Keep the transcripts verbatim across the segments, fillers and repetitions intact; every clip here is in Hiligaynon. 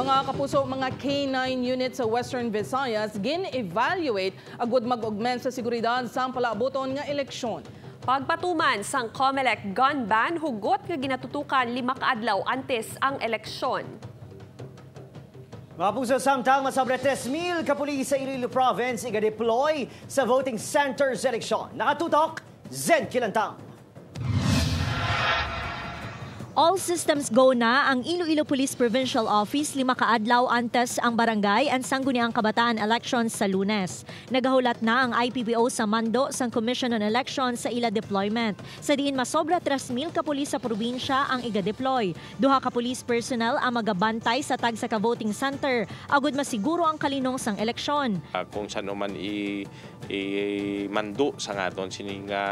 Mga kapuso, mga K nine unit sa Western Visayas gin-evaluate agud mag-augment sa seguridad sang palaabuton nga eleksyon. Pagpatuman sang Comelec gun ban, hugot nga ginatutukan lima ka adlaw antes ang eleksyon. Mga kapuso, samtang masobra tres mil ka pulis sa Iloilo Province iga-deploy sa voting center sa eleksyon. Nakatutok, Zen Kilantang. All systems go na ang Iloilo Police Provincial Office lima ka adlaw antes ang barangay and sangguniang kabataan elections sa Lunes. Nagahulat na ang I P P O sa mando sang Commission on Elections sa ila deployment, sa diin masobra tres mil ka pulis sa probinsya ang iga-deploy. Duha ka police personnel ang magabantay sa tagsa ka voting center agud masiguro ang kalinong sang eleksyon. Ah, kung saan man i-, i-mando sa ngaton sini nga,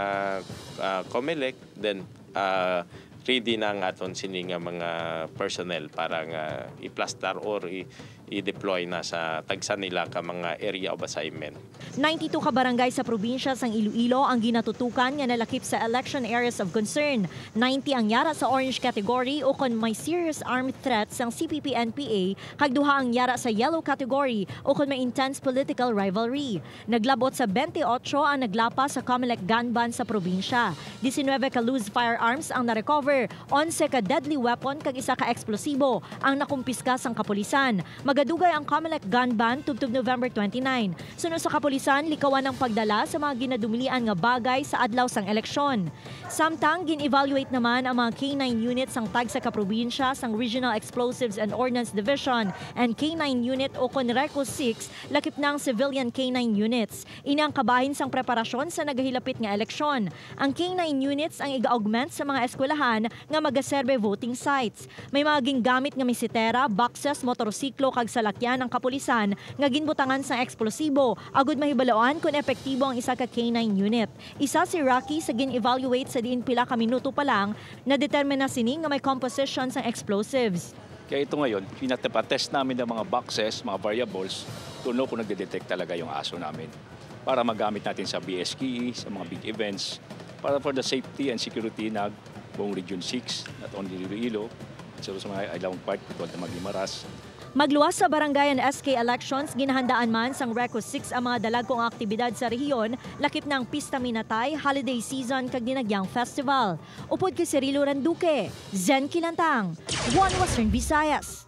ah, Comelec, then, ah, ready na ang aton sini nga mga personnel para nga i-plastar or i-, i-deploy na sa tagsa nila ka mga area of assignment. Ninety-two ka barangay sa probinsya sang Iloilo ang ginatutukan nga nalakip sa election areas of concern. Ninety ang yara sa orange category ukon may serious armed threat sang C P P N P A, kag duha ang yara sa yellow category ukon may intense political rivalry. Naglab-ot sa twenty-eight ang naglapas sa Comelec gun ban sa probinsya. Diecinueve ka loose firearms ang na-recover, onse ka deadly weapon kag isa ka eksplosibo ang nakumpiska sang kapulisan. Magadugay ang Comelec gun ban tubtob November twenty-nine. Suno sa kapulisan, likawan ang pagdala sa mga ginadumilian nga bagay sa adlaw sang eleksyon. Samtang gin-evaluate naman ang mga K nine unit sang tagsa ka probinsya sang Regional Explosives and Ordnance Division and K nine unit ukon RECO six, lakip na ang civilian K nine units. Ini ang kabahin sang preparasyon sa nagahilapit nga eleksyon. Ang K nine units ang iga-augment sa mga eskwelahan nga magaserbe voting sites. May mga gingamit nga mesitera, boxes, motorsiklo kag salakyan ang kapulisan nga ginbutangan sang eksplosibo agud mahibaloan kon epektibo ang isa ka K nine unit. Isa si Rocky sa gin-evaluate sa diin pila ka minuto pa lang nadetermina sini nga may composition sang explosives. Kaya ito ngayon, pinatest namin ang mga boxes, mga variables, to know kung nagde-detect talaga yung aso namin para magamit natin sa B S K E, sa mga big events, para for the safety and security ng buong Region six, not only Iloilo, pero sa mga Ilawang Park, katulad ng mga Guimaras. Magluwas sa barangay and S K elections, ginahandaan man sang RECO six ang mga dalagko nga aktibidad sa rehiyon, lakip na ang Pista Minatay, Holiday Season, kag Dinagyang Festival. Upod kay Cirilo Randuque, Zen Kilantang, One Western Visayas.